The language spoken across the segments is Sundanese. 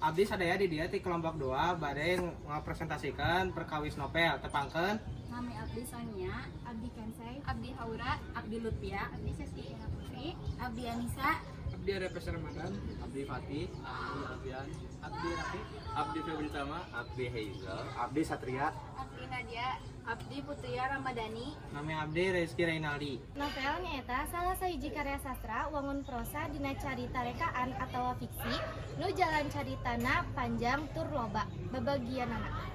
Abdi sadaya di dieu ti kelompok 2 bade ngapresentasikan perkawis novel. Tepangkeun. Nami Abdi Sonia, Abdi Kensei, Abdi Haura, Abdi Lutfia, Abdi Sesti Ira Putri, Abdi Anissa, Abdi Arya Ramadan, Abdi Fatih, Abdi Alfian, Abdi Rafi, Abdi Febri Tama, Abdi Hazel, Abdi Satria, Abdi Nadia, Abdi Putria Ramadhani, Nami Abdi Rizky Reynaldi. Novel nyaeta salah sahiji karya sastra wangun prosa dina carita rekaan atawa fiksi nu jalan caritana panjang tur loba babagianana.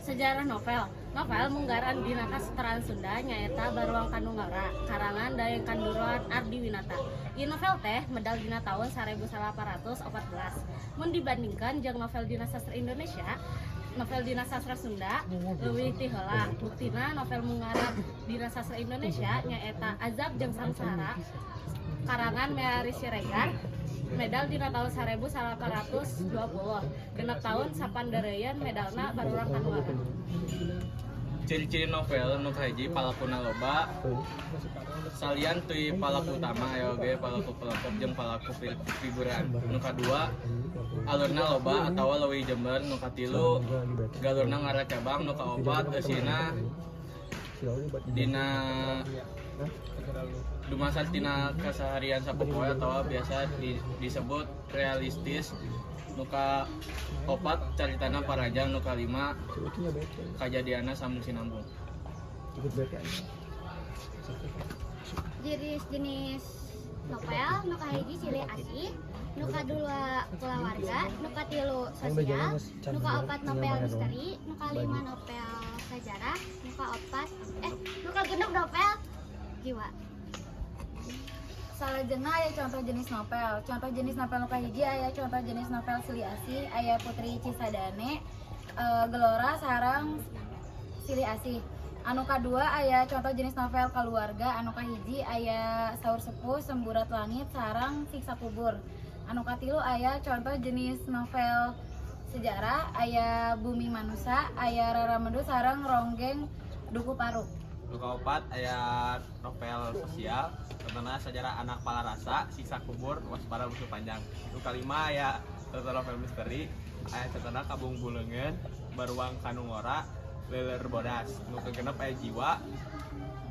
Sejarah novel. Novel munggaran dina kasastraan Sunda nyaeta Baruang Kanu Ngora, karangan Daeng Kanduruan Ardiwinata. Ieu novel teh medal dina tahun 1814. Mun dibandingkan jeung novel dina sastra Indonesia, novel dina sastra Sunda leuwih ti heula. Buktina, novel munggaran dina sastra Indonesia nyaeta Azab jeung Sangsara karangan Merry Siregar medal dina tahun 1820, 6 tahun sapandeureuyeun medalna Baruang Kanu Ngora. Ciri-ciri novel nu kahiji, palakuna loba. Salian ti palaku utama, aya oge palaku pelengkap jeung palaku figuran. Nu kadua, alurna loba atawa leuwih jember. Nu katilu, galurna ngaracabang. Nu kaopat, eusina dina dumasar tina keseharian sapopoe atawa biasa disebut realistis. Nu kaopat, caritana paranjang. Nu kalima, kajadianna sambung sinambung. Jenis-jenis novel: nu kahiji, silih asih, nu kadua, kulawarga, nu katilu, sosial, nu kaopat, novel misteri, nu kalima, novel sejarah, nu kaopat eh nu kagenep, novel jiwa. Salajengna aya contoh jenis novel. Contoh jenis novel nu kahiji aya contoh jenis novel Silih Asih, aya Putri Cisadane, Gelora sareng Silih Asih. Anu kadua aya contoh jenis novel keluarga, anu kahiji aya Saur Sepuh, Semburat Langit sareng Siksa Kubur. Anu katilu aya contoh jenis novel sejarah, aya Bumi Manusa, aya Rara Mendut sareng Ronggeng Dukuh Paruk. Nu kaopat aya novel sosial, contohna Sejarah Anak Palarasa, Siksa Kubur, Waspada Musuh Panjang. Nu kalima aya contoh novel misteri, aya contohna Kabungbu Leungeun, Baruang Kanu Ngora, Leuler Bodas. Nu kagenep aya jiwa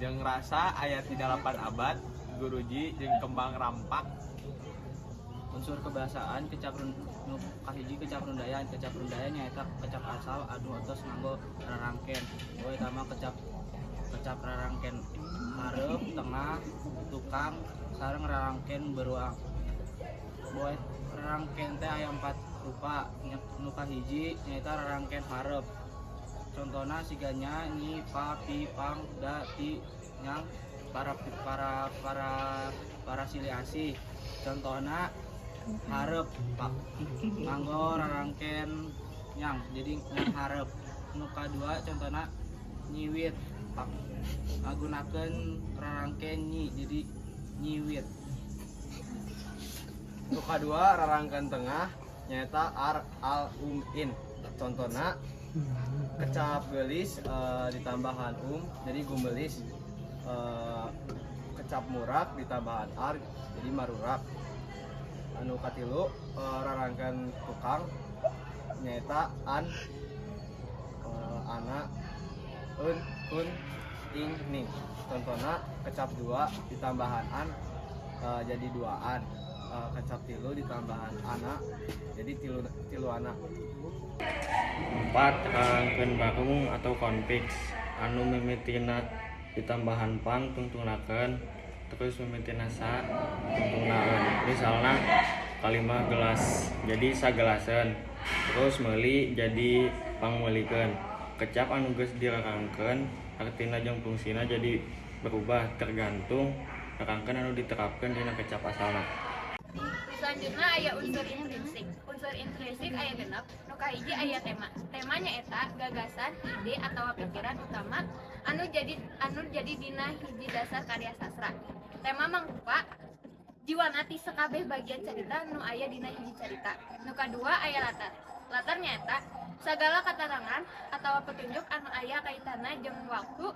jeung rasa, aya Ti Dalapan Abad, Guruji jeung Kembang Rampak. Unsur kebahasaan kecap nu kahiji, kecap rundayan. Kecap rundayan nyaeta kecap asal anu atos nganggo rarangken. Oh, eta mah kecap kecap rarangken hareup, tengah, tukang sareng rarangken beruang. Boy, rarangken teh aya empat rupa. Nu kahiji nyaeta rarangken hareup, contohna siga nya, nyi, pa, pi, pang, da, ti, nyang, para para para para silih asih. Contohna hareup, pak, nganggo rarangken nyang, jadi nyang hareup. Nu kadua contohna nyiwit, pak, ngagunakeun rarangken nyi, jadi nyiwit. Nu kadua, rarangken tengah, nyaeta ar, al, um, in. Contohna kecap gelis ditambahan um jadi gumbelis, kecap murak ditambahan ar jadi marurak. Anu katilu, rarangken tukang, nyaeta an, ana, un, kun, ing, ning. Contohna kecap dua ditambahan an jadi duaan, kecap tilu ditambahan ana jadi tilu tilu ana. Empat, rarangken barung atau konfiks anu mimitina ditambahan pang tungtungnakeun, terus mimitina sa tungtungna eun. Misalna kalimah gelas jadi sagelaseun, terus meuli jadi pangmeulikeun. Kecap anu geus dirarangkeun artina jeung fungsina jadi berubah tergantung rarangken anu diterapkeun dina kecap asalna. Selanjutnya aya unsur intrinsik. Unsur intrinsik aya 6. Nu kahiji aya tema. Tema nyaeta gagasan, ide atau pikiran utama anu jadi dina hiji dasar karya sastra. Tema mangrupa jiwana ti sakabeh bagian carita nu aya dina hiji carita. Nu kadua aya latar. Latar nyaeta sagala katerangan atau petunjuk anu aya kaitanna jeung waktu,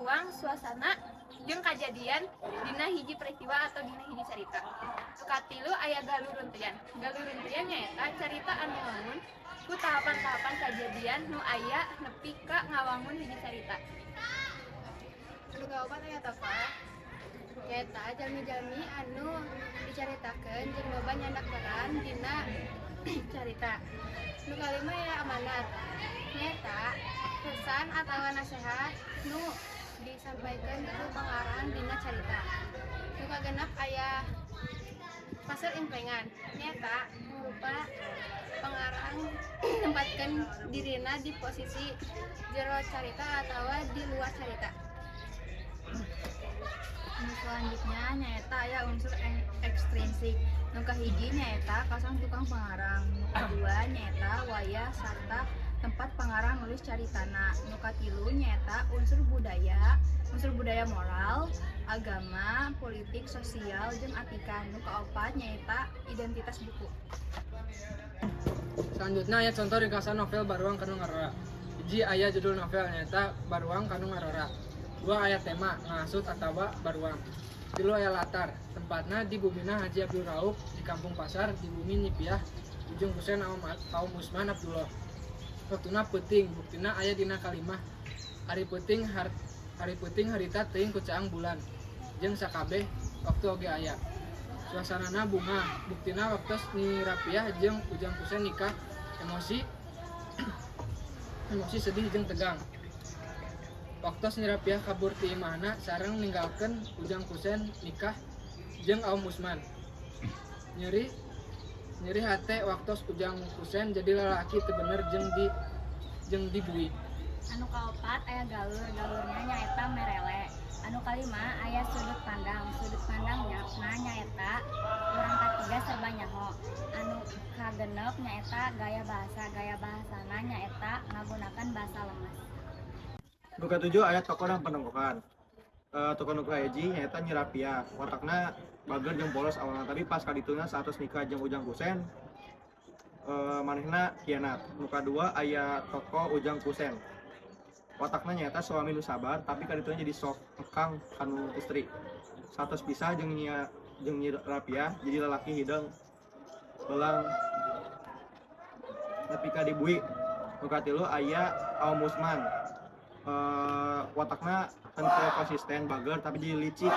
Ruang, suasana, jeung kajadian dina hiji peristiwa atau dina hiji carita. Nu katilu aya galur runtuyan. Galur runtuyan nyaeta carita anu wangun ku tahapan-tahapan kajadian nu aya nepi ka ngawangun hiji carita. Anu kaopat aya tokoh, nyaeta jalmi-jalmi anu dicaritakeun jeung loba nyandak peran dina carita. Nu kalima aya amanat, nyaeta pesan atawa nasehat nu disampaikan ku pangarang dina carita. Nu kagenep aya pasar implengan, nyaeta rupa pengarang nempatkan dirina di posisi jero carita atawa di luar carita. Nu selanjutnya nyaeta aya unsur ekstrinsik. Nu kahiji nyaeta kasang tukang pengarang. Nu kadua nyaeta wayah sarta tempat pengarang nulis caritana. Nu katilu nyaeta unsur budaya moral, agama, politik, sosial, jeung atikan. Nu kaopat nyaeta identitas buku. Selanjutnya aya contoh ringkasan novel Baruang Kanu Ngarora. Hiji, aya judul novel, nyaeta Baruang Kanu Ngarora. Dua, aya tema, ngasut atawa baruang. Tilu, aya latar, tempatna di bumina Haji Abdul Rauf di Kampung Pasar di bumi Nyi Piah Ujung Kusen Aom Usman Abdullah. Waktuna peuting, buktina aya dina kalimah ari peuting har, ari peuting harita teuing ku caang bulan jeung sakabeh waktu oge aya. Suasanana bungah, buktina waktos Nyi Rapiah jeung Ujang Kusen nikah, emosi emosi sedih jeung tegang. Waktos Nyi Rapiah kabur ti imahna sareng ninggalkeun Ujang Kusen nikah jeung Aom Usman. Nyeri nyeri hate waktos Ujang Kusen jadi lalaki teu bener jeung dibui. Anu kaopat aya galur, galurna nyaeta merele. Anu kalima aya sudut pandang, sudut pandangnya nah nyaeta urang katiga serba nyaho. Anu kagenep nyaeta gaya bahasa, gaya bahasana nyaeta ngagunakan bahasa lemes. Nu katujuh aya tokoh dan penokohan. Tokoh nu kahiji nyaeta Nyi Rapiah. Watakna bager jeung polos awalna, tapi pas kadituna saatos nikah jeung Ujang Kusen, manehna khianat. Nu kadua aya tokoh Ujang Kusen. Watakna nyaeta suami nu sabar, tapi kadituna jadi sok ngekang kanu istri. Saatos pisah jeung Nyi Rapiah jadi lalaki hideung belang nepi ka dibui. Nu katilu aya Aom Usman. Watakna henteu konsisten, bager, tapi jadi licik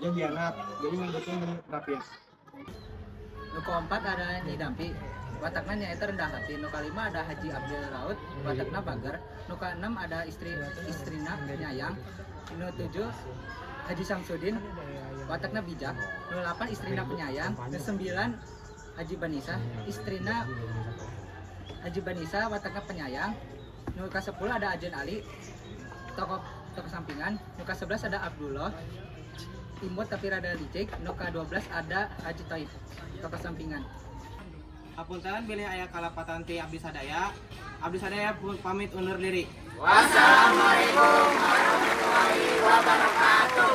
jeung hianat, jadi ngikutin Nyi Rapiah. Nu keempat ada Nyi Dampi, watakna nyaeta rendah hati. Nu kalima ada Haji Abdul Raud, watakna bager. Nu keenam ada istrina penyayang. Nu tujuh Haji Samsudin, watakna bijak. Nu delapan istrina penyayang. Nu sembilan Haji Banisa, istrina Haji Banisa, watakna penyayang. Nu ke-10 ada Ajen Ali, tokoh tokoh sampingan. Nu ke-11 ada Abdullah, imut tapi rada licik. Nu ke-12 ada Haji Taib, tokoh sampingan. Hapunten bilih aya kalepatan ti abdi sadaya. Abdi sadaya pamit undur diri. Wassalamualaikum warahmatullahi wabarakatuh.